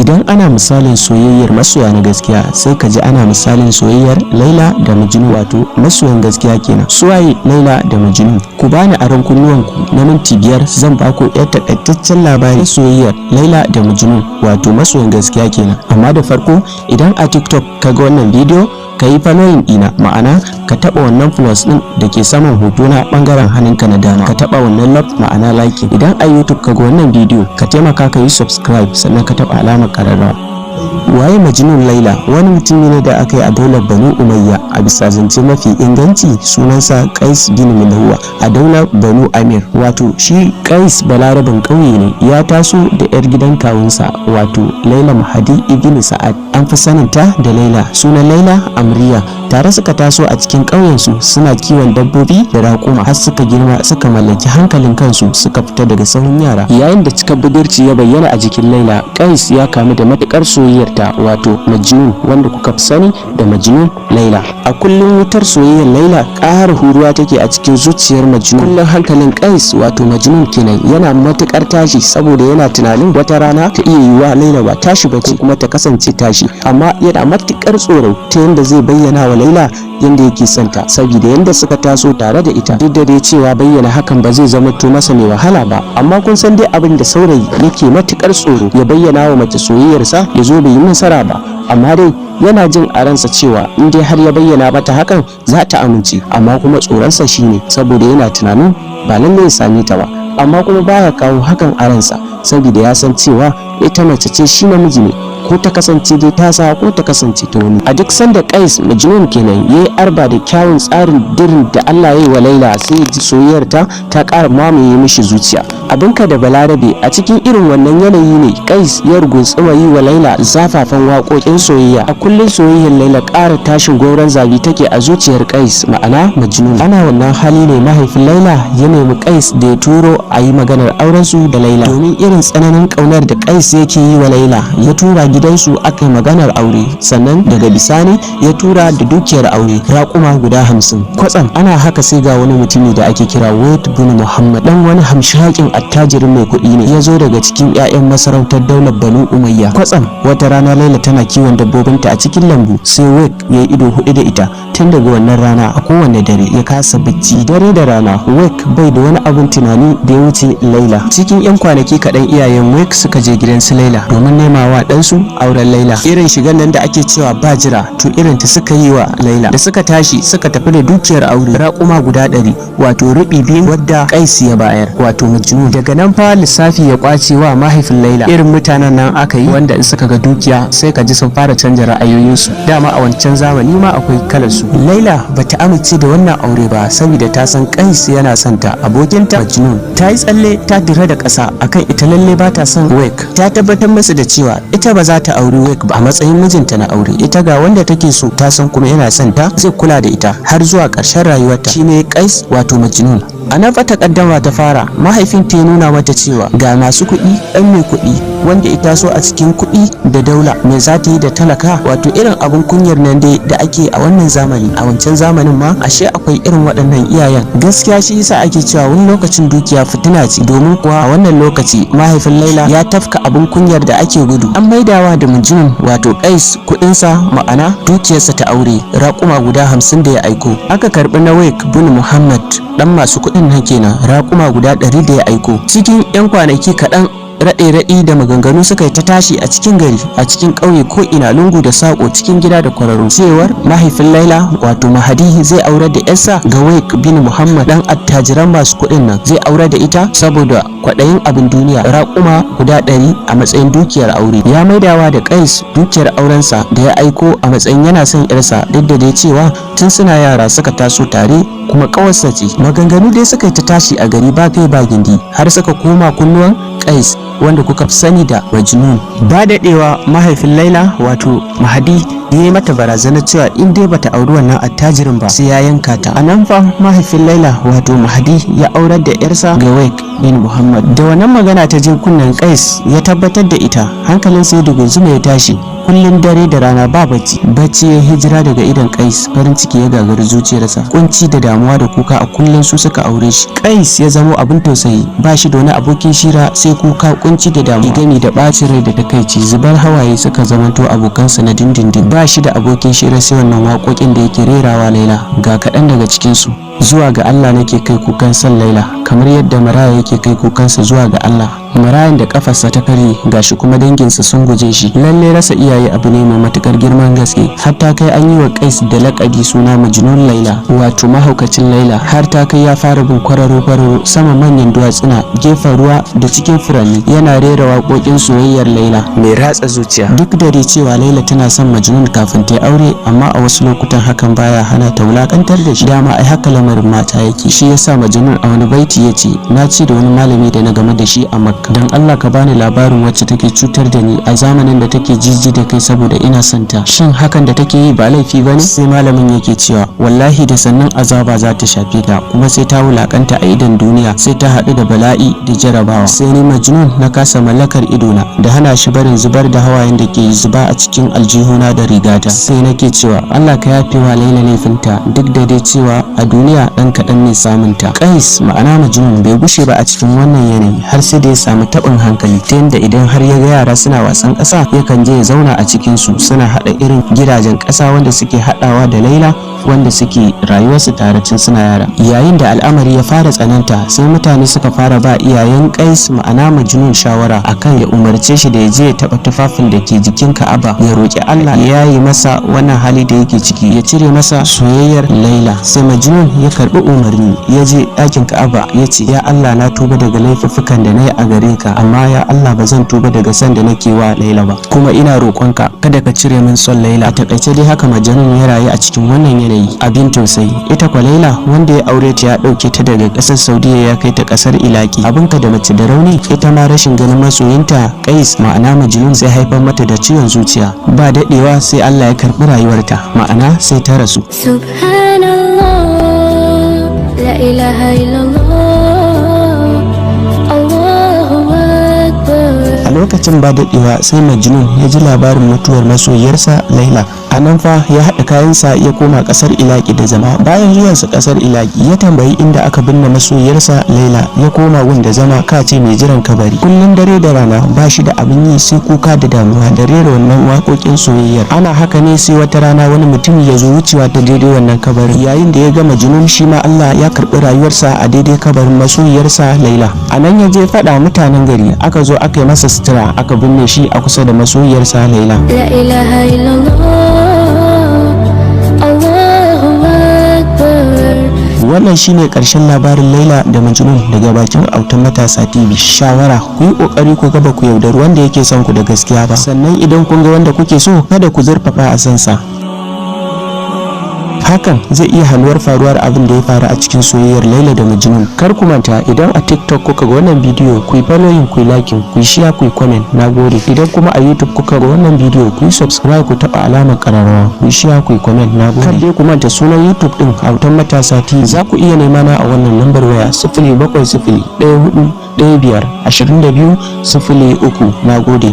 Idan ana misalin soyayyar masoya na gaskiya, sai ka ji ana misalin soyayyar Laila da Majnun, wato masoyan gaskiya kenan. Suwaye Laila da Majnun? Ku bani aron kunnuwanku na minti 5, zan baku yar takaitaccen labarin soyayyar Laila da Majnun, wato masoyan gaskiya kenan. Amma da farko, idan a TikTok ka ga wannan bidiyo, ka yi following ɗina, ma'ana ka taɓa wannan plus ɗin da ke saman hoto na ɓangaren hannunka na dama, ka taɓa wannan love, ma'ana like. Idan a YouTube ka ga wannan bidiyo, ka taimaka ka yi subscribe, sannan ka taɓa alamar ƙararrawa. Waye Majnun Laila? Wani mutum ne da aka yi a daular Banu Umayya. A bisa zance mafi inganci, sunansa Qais bin Milhuwa, a daular Banu Amir. Wato shi Qais balarabin ƙauye ne, ya taso da yar gidan kawunsa, wato Laila Mahadi ibn Sa'ad, an fi saninta da Laila. Sunan Laila Amriya. Tare suka taso a cikin ƙauyensu, suna kiwon dabbobi da raƙuma har suka girma, suka mallaki hankalin kansu, suka fita daga sahun yara. Yayin da cikar budurci ya bayyana a jikin Laila, Qais ya kamu da matukar soyayyarta, wato Majnun, wanda kuka fi sani da Majnun Laila. A kullum wutar soyayyar Laila ƙara huruwa take a cikin zuciyar Majnun. Kullum hankalin Qais, wato Majnun kenan, yana matukar tashi, saboda yana tunanin wata rana ta iya yiwuwa Laila ba tashi bace, kuma ta kasance tashi. Amma yana matukar tsoro ta yanda zai bayyana wa Laila yanda yake son ta, saboda yanda suka taso tare da ita. Duk da dai cewa bayyana hakan ba zai zama to masa mai wahala ba, amma kun san dai abin da saurayi yake matukar tsoro, ya bayyana wa mace soyayyarsa, ya zo bai yi nasara ba. Amma dai yana jin a ransa cewa in dai har ya bayyana mata hakan, za ta amince. Amma kuma tsoronsa shine saboda yana tunanin ba lallai ya same ta ba. Amma kuma baya kawo hakan a ransa, saboda ya san cewa ita mace ce, shi namiji ne, ko ta kasance dai tasa ko ta kasance ta wani. A duk sanda Qais, Majnun kenan, yayi arba da kyawun tsarin dirin da Allah ya yi wa Laila, sai ya ji soyayyar ta ta ƙara mamaye mishi zuciya. Abinka da balarabe, a cikin irin wannan yanayi ne Qais ya ruguntsuma yi wa Laila zafafan waƙoƙin soyayya. A kullun soyayyar Laila ƙara tashin goron zabi take a zuciyar Qais, ma'ana Majnun. Ana wannan hali ne mahaifin Laila ya nemi Qais da ya turo a yi maganar auren su da Laila, domin irin tsananin ƙaunar da Qais yake yi wa Laila. Ya tura gidansu aka yi maganar aure, sannan daga bisani ya tura da dukiyar aure, raƙuma guda 50. Kwatsam ana haka, sai ga wani mutumi da ake kira Wade bin Muhammad, dan wani hamshakin attajirin mai kuɗi ne, ya zo daga cikin 'ya'yan masarautar daular Banu Umayya. Kwatsam wata rana Laila tana kiwon dabbobinta a cikin lambu, sai Wade ya yi ido hudu da ita. Tun daga wannan rana, a kowane dare ya kasa bacci. Dare da rana Wake bai da wani abun tunani da ya wuce Laila. Cikin 'yan kwanaki kaɗan, iyayen Wake suka je gidan su Laila domin nema wa ɗansu auren Laila. Irin shigan nan da ake cewa ba jira, to irin ta suka yi wa Laila. Da suka tashi, suka tafi da dukiyar aure, raƙuma guda 100, wato ruɓi biyu wadda Qais ya bayar, wato Majnun. Daga nan fa lissafi ya kwace wa mahaifin Laila. Irin mutanen nan aka yi wanda in suka ga dukiya, sai ka ji sun fara canja ra'ayoyinsu. Dama a wancan zamani ma akwai kalar su. Laila bata amince da wannan aure ba, saboda ta san Qais yana son ta, abokinta Majnun. Ta yi tsalle ta dira da ƙasa akan ita lalle ba ta son Wake. Ta tabbatar masa da cewa ita ba za ta auri Wake ba a matsayin mijinta na aure. Ita ga wanda take so, ta san kuma yana son ta, zai kula da ita har zuwa ƙarshen rayuwarta, shine Qais, wato Majnun. A nan fa takaddama ta fara. Mahaifin ta ya nuna mata cewa ga masu kuɗi, ɗan mai kuɗi wanda ita so a cikin kuɗi da daula, me za ta yi da talaka? Wato irin abun kunyar nan dai da ake a wannan zamani, a wancan zamanin ma ashe akwai irin waɗannan iyayen. Gaskiya shi yasa ake cewa wani lokacin dukiya fitina ce, domin kuwa a wannan lokaci mahaifin Laila ya tafka abun kunyar da ake gudu. An maidawa da Majnun, wato Qais, kuɗinsa, ma'ana dukiyarsa ta aure, raƙuma guda 50 da ya aiko. Aka karɓi na Wake bin Muhammad, dan masu kuɗin nan kenan, raƙuma guda 100 da ya aiko. Cikin 'yan kwanaki kaɗan, raɗe-raɗi da maganganu suka yi ta tashi a cikin gari, a cikin ƙauye, ko ina, lungu da saƙo, cikin gida da kwararo, cewar mahaifin Laila, wato Mahadi, zai aurar da yarsa ga Wake bin Muhammad, dan attajiran masu kuɗin nan. Zai aurar da ita saboda kwaɗayin abin duniya, raƙuma guda 100 a matsayin dukiyar aure. Ya maidawa da Qais dukiyar aurensa da ya aiko a matsayin yana son yarsa, duk da dai cewa tun suna yara suka taso tare, kuma ƙawarsa ce. Maganganu dai suka yi ta tashi a gari ba kai ba gindi, har suka koma kunnuwan Qais, wanda kuka fi sani da Majnun. Ba daɗewa mahaifin Laila, wato Mahadi, ya yi mata barazanar cewa in dai bata auri wannan attajirin ba, sai ya yanka ta. A nan fa mahaifin Laila, wato Mahadi, ya aurar da yarsa ga Wake bin Muhammad. Da wannan magana ta je kunnen Qais, ya tabbatar da ita, hankalin sai dugunzuma ya tashi. Ko Kullum dare da rana ba bacci. Bacci ya hijira daga idon Kais, farin ciki ya gagari zuciyarsa. Kunci da damuwa da kuka a kullum su suka aure shi. Kais ya zamo abin tausayi, ba shi da wani abokin shira sai kuka, kunci da damuwa, gami da bacin rai da takaici. Zubar hawaye suka zamanto abokansa na dindindin. Ba shi da abokin shira sai wannan waƙoƙin da yake rerawa Laila. Ga kaɗan daga cikinsu: "Zuwa ga Allah nake kai kukan san Laila, kamar yadda maraya yake kai kukansa zuwa ga Allah, marayan da kafarsa ta karye, gashi kuma danginsa sun guje shi." Lalle rasa iyaye abu ne mai matukar girman gaske. Har ta kai an yi wa Kais da lakabi suna Majnun Laila, wato mahaukacin Laila. Har ta kai ya fara bin kwararo kwararo, sama manyan duwatsuna, gefen ruwa da cikin furanni, yana rera waƙoƙin soyayyar Laila mai ratsa zuciya. Duk da dai cewa Laila tana son Majnun kafin ta yi aure, amma a wasu lokutan hakan baya hana ta wulakantar da shi. Dama ai haka lamarin mata yake. Shi yasa Majnun a wani baiti ya ce: "Na ce da wani malami da na game da shi a Makka, don Allah ka bani labarin wacce take cutar da ni a zamanin da take jiji da kai saboda ina son ta. Shin hakan da take yi ba laifi bane?" Sai malamin yake cewa: "Wallahi da sannan azaba za ta shafe ta, kuma sai ta wulakanta a idon duniya, sai ta haɗu da bala'i da jarabawa." Sai ni Majnun na kasa mallakar idona da hana shi barin zubar da hawayen da ke zuba a cikin aljihuna da rigata. Sai nake cewa: "Allah ka yafe wa Laila laifinta, duk da dai cewa a duniya ɗan kaɗan ne samunta." Kais, ma'ana Majnun, bai gushe ba a cikin wannan yanayi har sai da ya samu taɓin hankali, ta yadda idan har ya ga yara suna wasan ƙasa, yakan je ya zauna a cikin su, suna haɗa irin gidajen ƙasa wanda suke haɗawa da Laila, wanda suke rayuwarsu tare tun suna yara. Yayin da al'amari ya fara tsananta, sai mutane suka fara ba iyayen Kais, ma'ana Majnun, shawara akan ya umarce shi da ya je ya taɓa tufafin da ke jikin Ka'aba, ya roƙi Allah ya yaye masa wannan hali da yake ciki, ya cire masa soyayyar Laila. Sai Majnun ya karɓi umarni, ya je ɗakin Ka'aba, ya ce: "Ya Allah, na tuba daga laifuffukan da na yi a gare ka, amma ya Allah, ba zan tuba daga son da nake wa Laila ba, kuma ina roƙonka kada ka cire min son Laila." A takaice dai, haka Majnun ya rayu a cikin wannan yanayi abin tausayi. Ita kwa Laila, wanda ya aure ta ya ɗauke ta daga ƙasar Saudiya ya kai ta ƙasar Ilaki. Abinka da mace da rauni, ita ma rashin ganin masoyinta Kais, ma'ana Majnun, sai haifar mata da ciwon zuciya. Ba daɗewa sai Allah ya karɓi rayuwarta, ma'ana sai ta rasu. سبحان الله، لا إله إلا الله، الله أكبر. A lokacin ba daɗewa sai Majnun ya ji labarin mutuwar masoyiyarsa Laila. A nan fa ya haɗa kayansa ya koma ƙasar Ilaki da zama. Bayan zuwansa ƙasar Ilaki, ya tambayi inda aka binne masoyiyarsa Laila, ya koma gun da zama, kace mai jiran kabari. Kullum dare da rana ba shi da abin yi sai kuka da damuwa da rera wannan waƙoƙin soyayyar. Ana haka ne sai wata rana wani mutum ya zo wucewa ta daidai wannan kabarin. Yayin da ya ga Majnun, shi ma Allah ya karɓi rayuwarsa a daidai kabarin masoyiyarsa Laila. A nan ya je faɗa mutanen gari, aka zo aka yi masa sutura, aka binne shi a kusa da masoyiyarsa Laila. لا إله إلا الله، الله أكبر. Wannan shine karshen labarin Laila da Majnun daga bakin Autan Matasa TV. Shawara: ku yi kokari ku ga ba ku yaudari wanda yake son ku da gaskiya ba. Sannan idan kun ga wanda kuke so, kada ku zurfafa a sansa. Hakan zai iya haluwar faruwar abin da ya faru a cikin soyayyar Laila da Majnun. Kar ku manta, idan a TikTok kuka ga wannan bidiyo, ku yi following, ku yi liking, ku yi share, ku yi comment. Nagode. Idan kuma a YouTube kuka ga wannan bidiyo, ku yi subscribe, ku taba alamar kararrawa, ku yi share, ku yi comment. Nagode. Kar dai ku manta, sunan YouTube din Autan Matasa TV. Za ku iya nema na a wannan lambar waya: 07014152203. Nagode.